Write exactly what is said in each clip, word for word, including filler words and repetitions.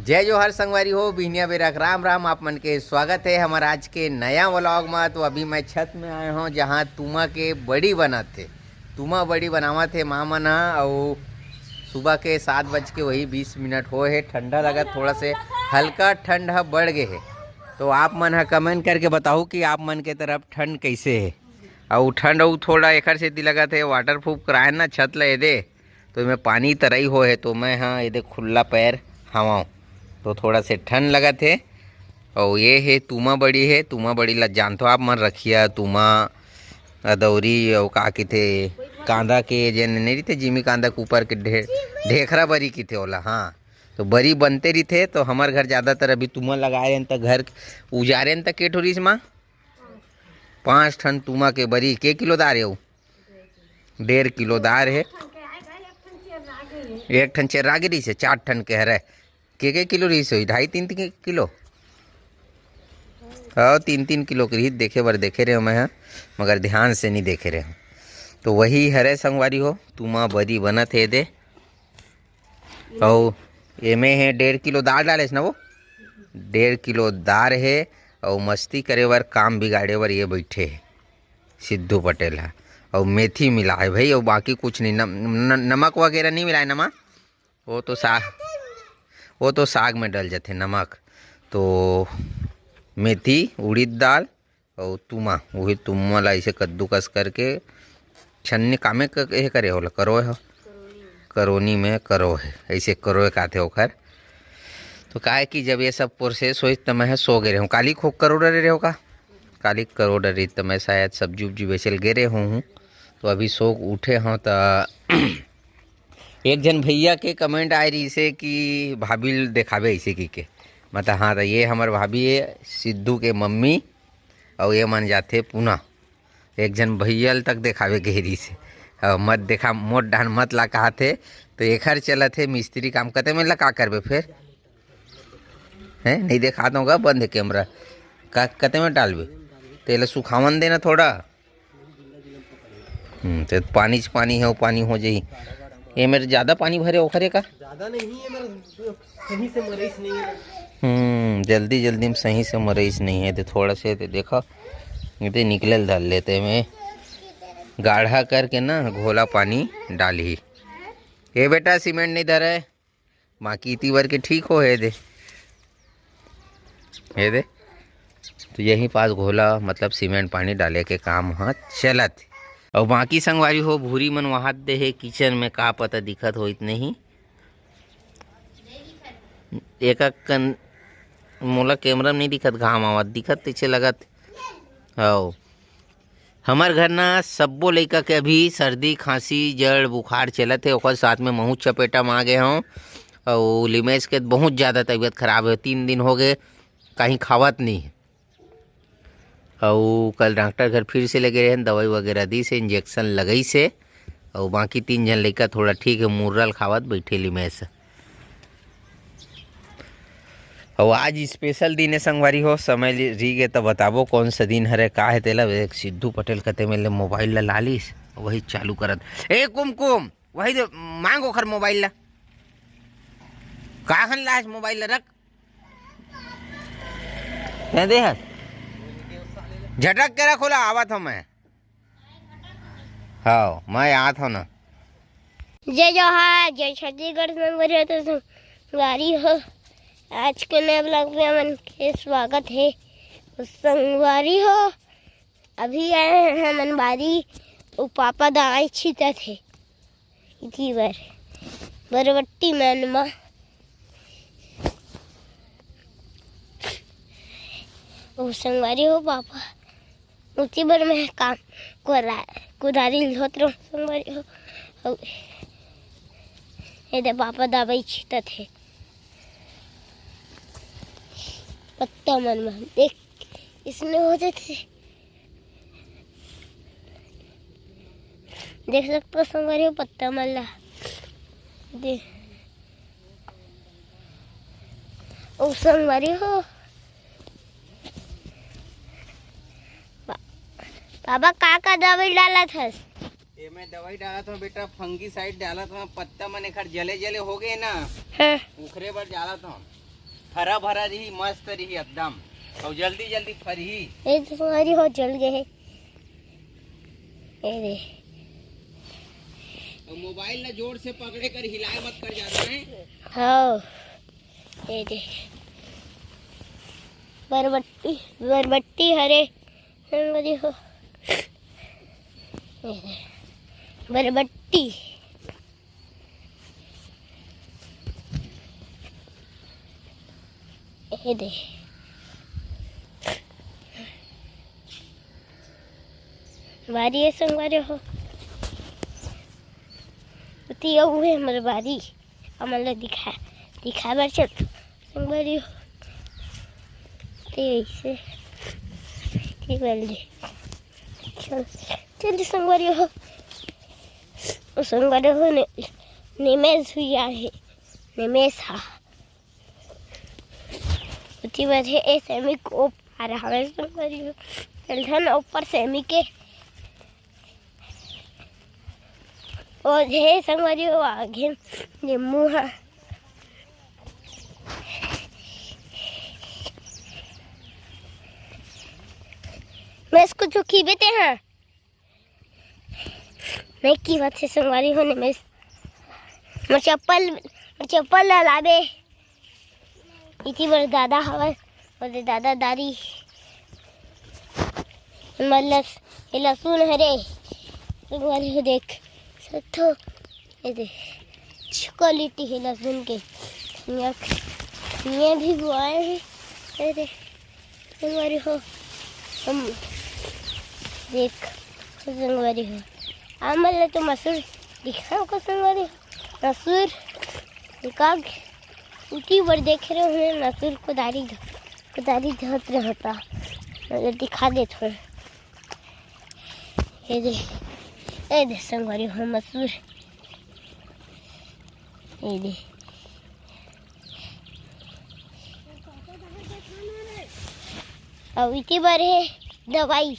जय जोहार संगवारी हो, बिहनिया बेरा के राम राम। आप मन के स्वागत है हमर आज के नया व्लॉग में। तो अभी मैं छत में आए हूँ, जहाँ तुमा के बड़ी बनत है। तुमा बड़ी बनावत है माँ मन ह, अउ सुबह के सात बज के वही बीस मिनट हो है। ठंडा लगत, थोड़ा से हल्का ठंड ह बढ़ गए है। तो आप मन ह कमेंट करके बताओ कि आप मन के तरफ ठंड कैसे है। अउ ठंड अउ थोड़ा एकर सेती लगत है, वाटर प्रूफ कराए ना छत ल एदे, तो एमे पानी तरई हो है, तो मैं हाँ एदे खुला पैर हवाऊँ, तो थोड़ा से ठंड लगत है। अउ ये है तुमा बड़ी है, तुमा बड़ी ला जानथो आप मन, रखिया, तुमा, अदौरी, अउ का किथे, कांदा के जेन नहीं रहिथे, जिमी कांदा के ऊपर के ढे-, ढेखरा बरी किथे ओला, हाँ। तो बरी बनते रहिथे, तो हमर घर ज़्यादातर अभी तुमा लगाए रहन, त घर उजारे रहन, त के ठो रिहिस माँ? पाँच ठन तुमा के बरी। के किलो दार है वो? डेढ़ किलो दार है। एक ठन चेर्रा गे रिहिस हे, चार ठन के हरे। के के किलो रिहिस होही? ढाई तीन, तीन किलो। हाँ, तीन तीन किलो के रिहिस, देखे बर देखे रहे मैं ह, मगर ध्यान से नहीं देखे रहे। तो वही हरे संगवारी हो, तुमा बरी बनत है दे। अउ एमे हे डेढ़ किलो दार डालेस ना वो, डेढ़ किलो दार है। अउ मस्ती करे बर, काम बिगाड़े बर ये बैठे है सिद्धू पटेल ह। अउ मेथी मिलाए भाई, अउ बाकी कुछ नहीं, नम-, न-, नमक वगैरह नहीं मिलाए नमा। वो तो साग, वो तो साग में डल जाथे नमक। तो मेथी, उड़ीद दाल अउ तुमा, वही तुमा ला ऐसे कद्दूकस करके छन्नी कामे क-, ये करे होला, करो है, करोनी में करो है, ऐसे करो है काथे ओखर। तो काहे कि जब ये सब प्रोसेस होइस त मैं ह सो गे रहूँ। काली खोक करो डरे रहो का? काली करो डरी त मैं शायद सब्जी उब्जी बेचल गे रहे हूँ। तो अभी सो उठे हूँ त एक झन भैया के कमेंट आए रहिस हे कि भाभी ल देखाबे ऐसे की के। मतलब हाँ, तो ये हमर भाभी है, सिद्धू के मम्मी, अउ ये मन जाथे पूना। एक झन भैया ल तक देखाबे कहे रहिस हे। अब मत देखा, मोट डान मत ला कहाथे। तो एखर चलत हे मिस्त्री काम। कते में ला का करबे फिर? हैं, नहीं देखा दूंगा, बंद है कैमरा। का, कते में डालबे? तेला सुखावन देना थोड़ा। हम्म, तो पानी च पानी है, वो पानी हो जाही। ये मेरे ज़्यादा पानी भरे ओखरे का? ज़्यादा नहीं है, मेरा सही से मरईस नहीं है। हम्म, जल्दी जल्दी में सही से मरईस नहीं है, तो थोड़ा से तो देखो, ये तो निकले ल डाल लेते में गाढ़ा करके ना घोला पानी डालही। ए बेटा, सीमेंट नहीं धरे, बाकी इति बर के ठीक हो है दे। ये दे, तो यही पास घोला, मतलब सीमेंट पानी डाले के काम ह चलत हे। अउ बाकी संगवारी हो, भूरी मन वहात दे हे किचन में, का पता दिखत हो इतने ही। एक कन मोला कैमरा में नहीं दिखत, घाम आवत दिखत, तैसे लगत। हव, हमर घर ना सब्बो लइका के अभी सर्दी, खांसी, जड़ बुखार चलत हे, ओकर साथ में महूँ चपेटा म आ गे हंव। अउ लिमेश के बहुत ज़्यादा तबीयत खराब हे, तीन दिन हो गे, कहीं खावत नहीं हे। अउ कल डॉक्टर घर फिर से लेगे रहेन, दवाई वगैरह दिस हे, इंजेक्शन लगइस हे। अउ बाकी तीन झन लइका थोड़ा ठीक हे, मुर्रा ल खावत बइठे लिमेश। अउ आज स्पेशल दिन हे संगवारी हो, समय रि-, रिगे त बताबो कौन सा दिन हरे, का हे तेला। एक सिद्धू पटेल कते में ले मोबाइल ला लालिस, वही चालू करत। ए कुमकुम, वही दे, मांग ओखर मोबाइल ला। काहन लास मोबाइल ला रख। तैं दे हस? झटक के रख ओला, आवत हंव मैं। हव, मैं आत हंव ना। जय जोहार, जय छत्तीसगढ़ संगवारी हो। तो संगवारी हो, आज के नए ब्लॉग में हमन के स्वागत हे। तो संगवारी हो, अभी आए हन हमन बारी, अउ पापा दवाई छींचत हे। इति बर बरबट्टी मन म। ओ संगवारी हो पापा, उती बर मैं काम कोरा-, कुदारी ल धोत रहूं संगवारी हो। अउ ए दे पापा दवाई छींटत हे पत्ता मन म। देख, इसने हो जाथे। देख सकत हो संगवारी हो पत्ता मन ला। दे। ओ संगवारी हो। बा-, बाबा का का दवाई डालत हस? एमे दवाई डालत हंव बेटा, फंगीसाइड डालत हंव, पत्ता मन एखर जले जले हो गे ना, हाँ। उखरे बर डालत हंव। हरा भरा रही, मस्त रही एकदम, अउ जल्दी जल्दी फरही। ए तो संगवारी हो, जल गए हे। ए दे। अउ मोबाइल ला जोर से पकड़े कर, हिलाए मत कर जाना है। हाँ, ए दे। बरबट्टी, बरबट्टी हरे संगवारी हो। ए दे। बरबट्टी। ए दे। बारी है संगवारी हो। उती अउ है हमर बारी। हमन ला दिखा, दिखा बर चल संगवारी हो। ते ऐसे, ठीक बोल दे। चल, चल दे संगवारी हो। ओ संगवारी हो ने, निमेश हुई आहे। निमेश हा। उती बर हे ए सेमी को पार हवे संगवारी हो। चल धन ऊपर सेमी के। ओ हे संगवारी हो, आगे नींबू हा। मैं इसको चुकी बेते हैं। नहीं की बात है संगवारी हो, निमेश। मोर चप्पल, मोर चप्पल ला लाबे। इती बर दादा हवय, ओदे दादा दारी। मतलब, ये लहसुन हरे। संगवारी हो देख सकथो। ये दे, अच्छी क्वालिटी है लहसुन के। धनिया, धनिया भी बुआए हैं। ये दे, संगवारी हो, हम देख, संगवारी हो, हमन ला तो मसूर दिखा को संगवारी हो, मसूर दिखा के उती बर देख रहे हो, मसूर कुदारी, कुदारी धोत रहता, मतलब दिखा देत हो। ये दे, ये दे संगवारी हो मसूर। ये दे। अउ इती बर हे दवाई।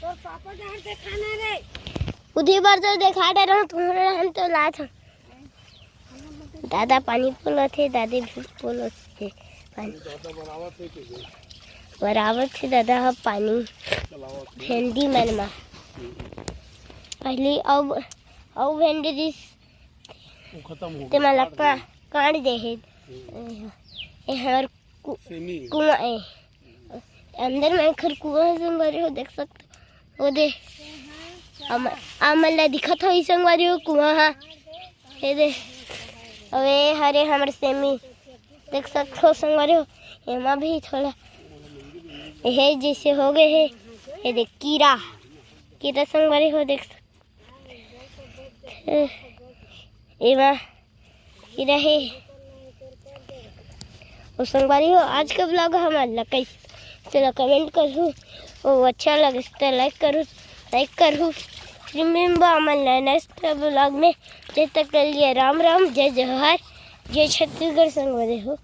तोर पापा जहाँ से खाना रे। उदी बर तो देखा डरे हंव, तुम्हर हम तो लात हंव। दादा पानी पोलत हे, दादी भी पोलत हे पानी। दादा बराबर थे के गए। बराबर थे दादा ह पानी। चलावत हे। भेंडी मन मा। हम्म। पहली अउ, अउ भेंडी दिस। वो खत्म हो ते गया, मन ला काट का-, दिया। काट दे हे। हम्म। ए हमर कु-, सेमी। कुआं ए। अंदर में एखर कुआं हे संगवारी हो, देख सकत हो। ओ दे, हम, हमन ला दिखत होही संगवारी हो कुआं हा। ये दे, अउ ए हरे हमर सेमी, देख सकत हो संगवारी हो। एमा भी थोड़ा, ये जैसे हो गए हे, ये दे कीरा, कीरा संगवारी हो देख सकत हो। एमा कीरा हे। अउ संगवारी हो, आज के vlog हमन ला कैसे, चलो comment करहू, अउ अच्छा लगे तो like करहू, like करहू। फिर मिलबो हमन ला next vlog में। जब तक के लिए राम राम, जय जोहार, जय छत्तीसगढ़ संगवारी हो।